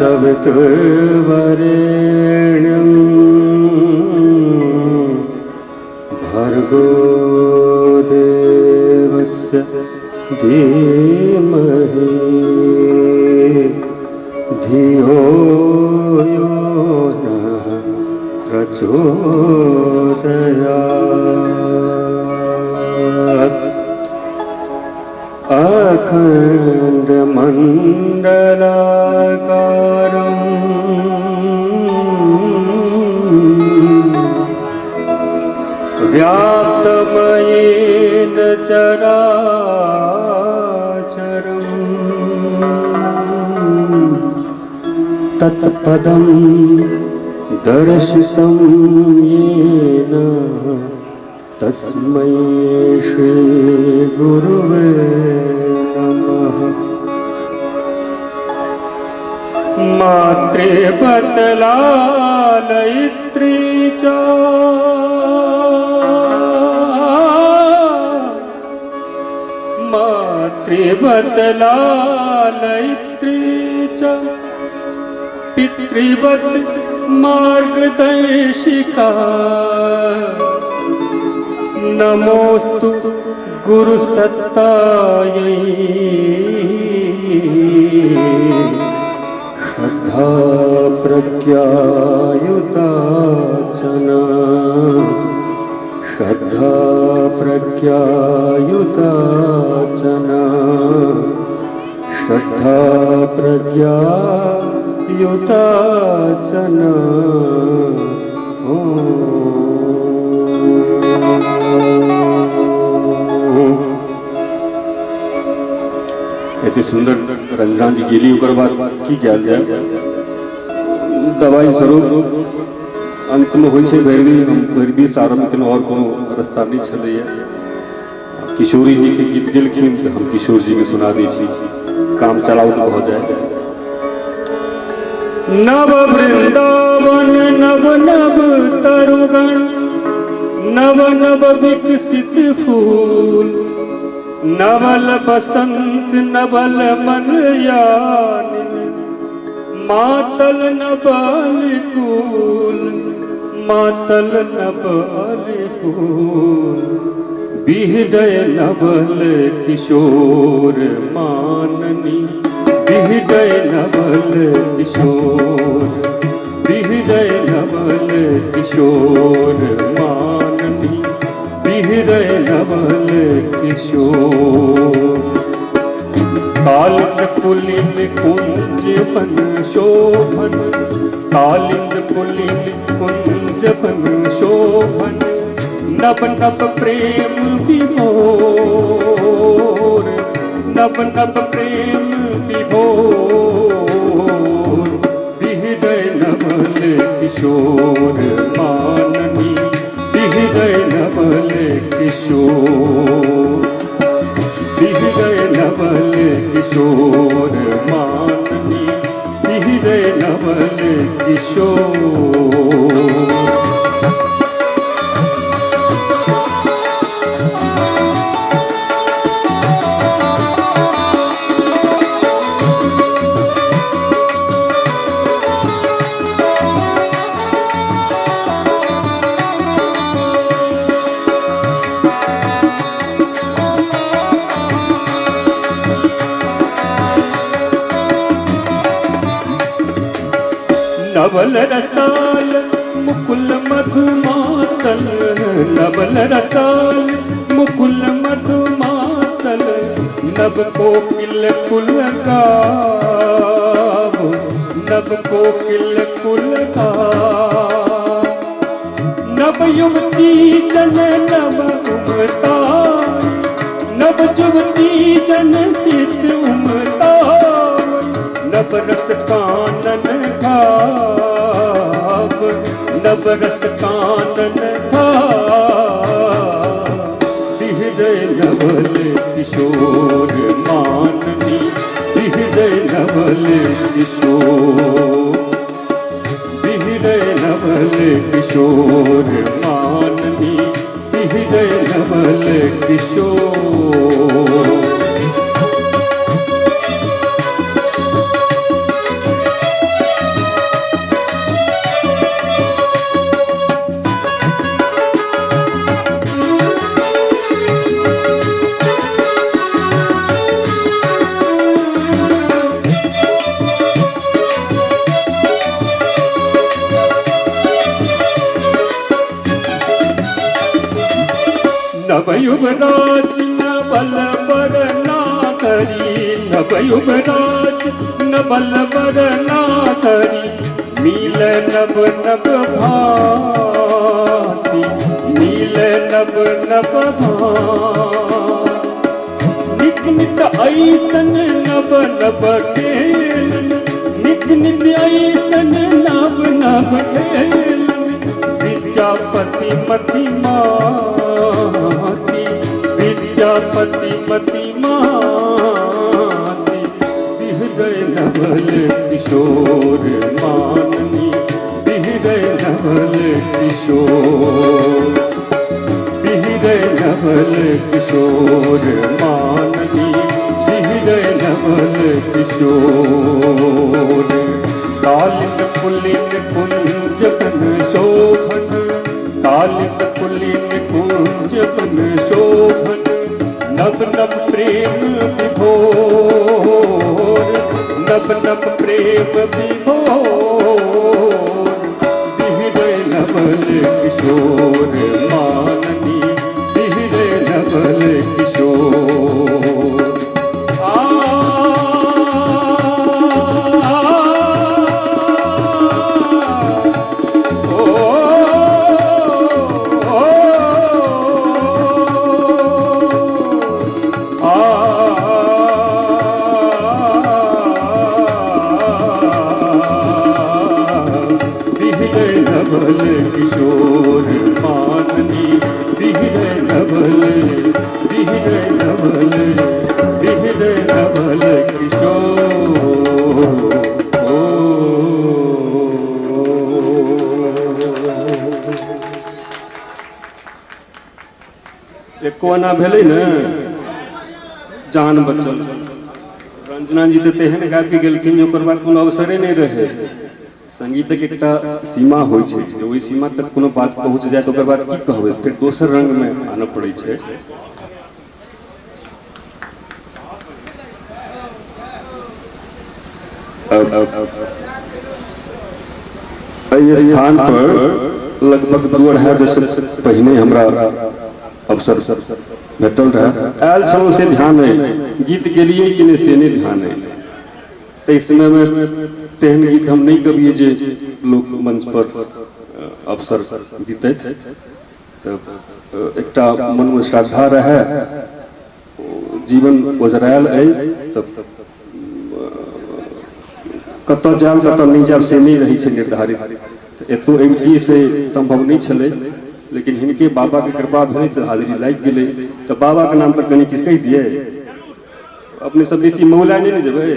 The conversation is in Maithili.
तत्सवितुर्वरेण्यं भर्गो देवस्य धीमहि धियो यो नः प्रचोदयात्। अखण्डमण्डलाकारम् व्याप्तमयेन चराचरम् तत्पदं दर्शितं येन तस्मै श्रीगुरुवे नमः। मातृपतलालयित्री च मातृवतलालयित्री च पितृवत् मार्गदर्शिका नमोऽस्तु गुरुसत्तायै श्रद्धा प्रज्ञायुता च न श्रद्धा प्रज्ञायुता च न श्रद्धा प्रज्ञायुता च न। एते सुन्दर रंजना जी गेली, ओकर बाद की कयल जाय? दवाई स्वरूप अंतमे होइ छै भैरवी। हम भैरवीसँ आरम्भ केलहुँ, आओर कोनो रस्ता नहि छलैए। किशोरी जी के गीत गेलखिन तऽ हम किशोर जी के सुना दै छी, काम चलाउ तऽ भऽ जाय। नव वृंदावन नव नव तरुगण नव नव विकसित फूल नवल बसंत नवल मन यानी मातल नबल कुल मातल नबल कुल बिहदय नवल किशोर माननी बिहदय नवल किशोर बिहदय नवल किशोर माननी बिहदय नवल किशोर। कालिंद पुलिन कुंज बन शोभन कालिंद पुलिन कुंज बन शोभन नव नव प्रेम विभोर नव नव प्रेम विभोर बिहदय नवल किशोर माननी बिहदय नवल किशोर बिहदय नवल किशोर माननी बिहदय नवल किशोर। नवल रसाल मुकुल मधुमातल नवल रसाल मुकुल मधुमातल नव कोकिल कुल गाव नव कोकिल कुल गाव नव युवती जन नव उमता नव युवती जन चित उमता नव रस कानन खाव नव रस कानन खाव बिहदय नवल किशोर माननी बिहदय नवल किशोर बिहदय नवल किशोर माननी बिहदय नवल किशोर। नवयुवराज नवल बर नागरी, नवयुवराज नवल बर नागरी, मिल नव नव भांति, मिल नव नव भांति। नित नित ऐसन नव नव खेलन, नित नित ऐसन नव नव खेलन, विद्यापति मति माती, विद्यापति मति माती, बिहरै नवल किशोर माननी, बिहरै नवल किशोर, बिहरै नवल किशोर माननी, बिहरै नवल किशोर। कालिन पुलिन कुंज बन शोभन, कालिन पुलिन कुंज बन शोभन, नव नव प्रेम विभोर, नव नव प्रेम विभोर, बिहरै नवल किशोर माननी, बिहरै नवल किशोर। आ ओ आ बिहरै नवल किशोर माननी, बिहरै नवल, बिहरै नवल, बिहरै नवल किशोर। ओ एको आना भेलै ने, जान बचल। रंजना जी तऽ तेहन गाबि गेलखिन जे ओकर बाद कोनो अवसरे नहि रहै। संगीतक एकटा सीमा होइ छै जे ओहि सीमा तक कोनो बात पहुँच जाय तऽ ओकर बाद की कहबै, फेर दोसर रंगमे आनऽ पड़ै छै। एहि स्थान पर लगभग 2-2.5 दशक पहिने हमरा अवसर भेटल रहै, आयल छलहुँ से ध्यान अइ, गीत गेलियै कि नहि से नहि ध्यान अइ। ताहि समयमे तेहन गीत हम नहि गबियै जे लोक मंच पर अवसर दितथि, तऽ एकटा मनमे श्रद्धा रहै, जीवन ओझरायल अइ तऽ कतऽ जायब कतऽ नहि जायब से नहि रहै छै निर्धारित। तऽ एतौ अबितियै से सम्भव नहि छलै, लेकिन हिनके बाबाके कृपा भेलै तऽ हाजिरी लागि गेलै। तऽ बाबाके नाम पर कनि किछु कहि दियै, अपने सब बेसी मौला नहि ने जेबै।